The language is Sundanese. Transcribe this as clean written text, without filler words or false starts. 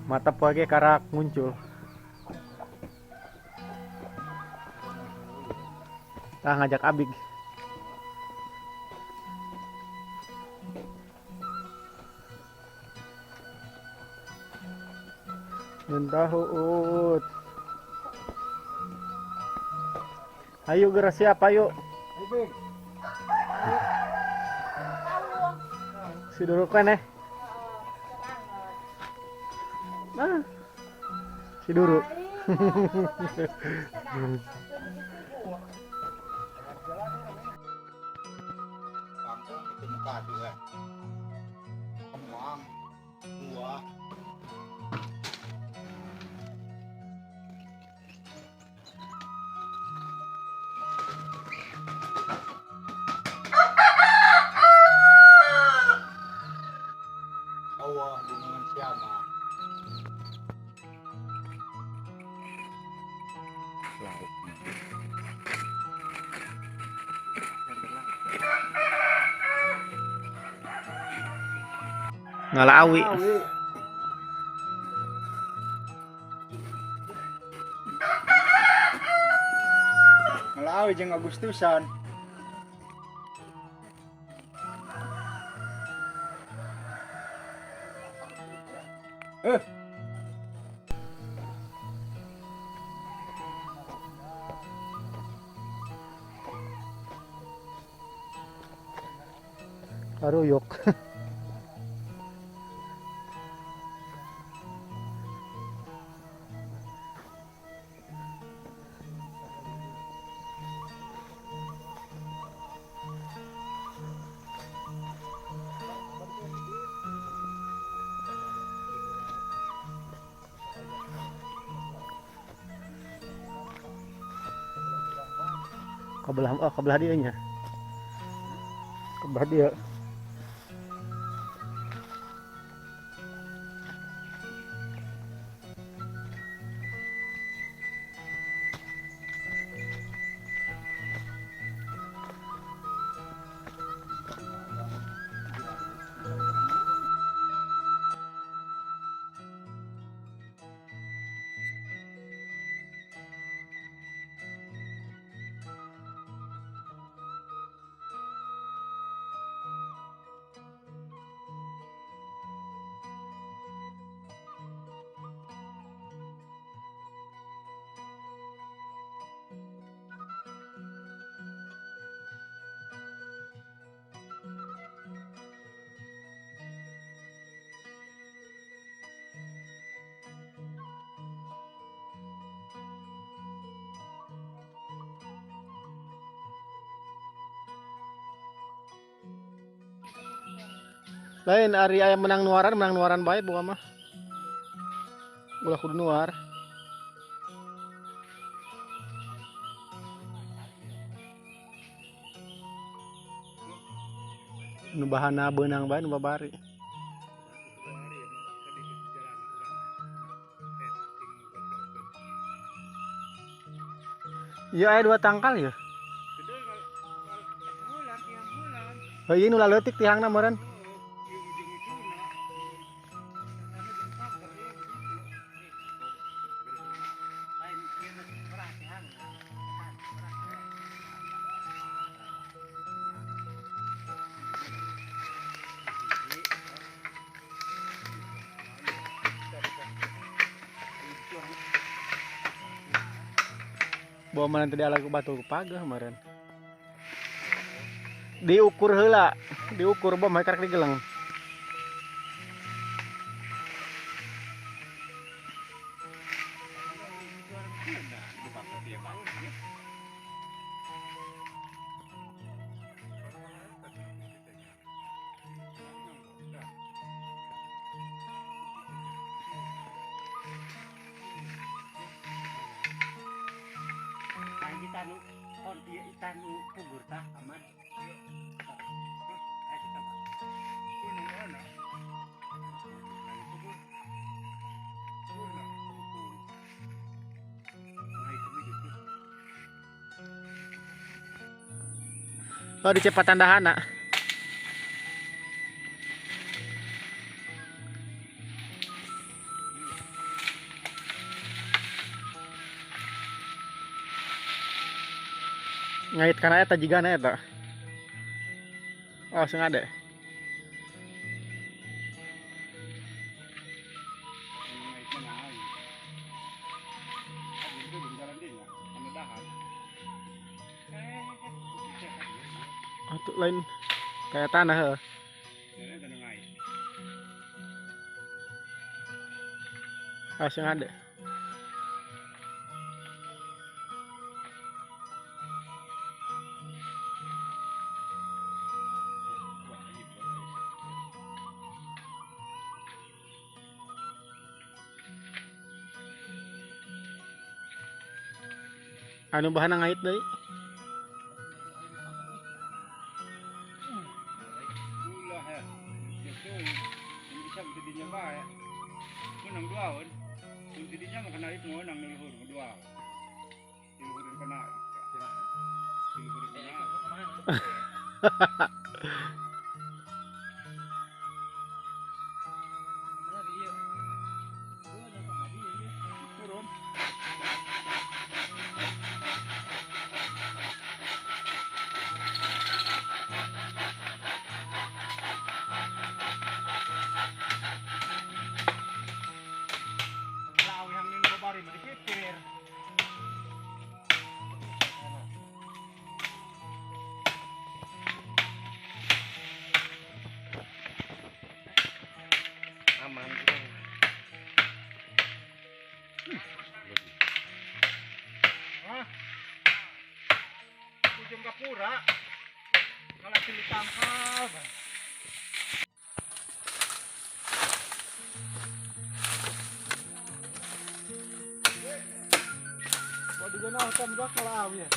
Mata poe ge karak muncul. Tah ngajak abig. Nyen tahu ut. Ayo geura siap ayo. Si dulu kan eh. Nah. Si dulu. Kangkung itu muka dua. Kembang buah. Allah dengan siapa? Lauk. Ngala awi. Ngelawi jeung Agustusan. Eh. Karuyuk. Kebelah, oh kebelah dia nya. Kebelah dia. Lain ari aya menang nuaran bae boga mah. Ulah kudu nuar. Nu bahana beunang bae nu babari. Iya aya dua tangkal ya. Oh iya nu laleutik tihangna meureun. Bawa mana tadi ala batu pageh kemarin. Diukur heula, diukur bom karek digeleng. Oh, di Cepatan Dahana. Ngait kana eta jigana eta. Oh, sing ade. Ngait mana aing. Itu belum jalan dia, anu dahar. Atuh lain kayak tanah heuh. Ini kan ngait. Ah, sing ade. Anu bahan ngait deui? Ulah ya. Itu yang bisa tidinya bae. Menang duaon. Kung tidinya mah kena itu menang luhur dua. Diluhurin kena. Diluhurin kena. Turun. Lawi yang ini bari mah dipipir. Aman. Hah? Ujung kapura. Kalau sini tangkap. Waduh, gana hotam gua kalau awi ya.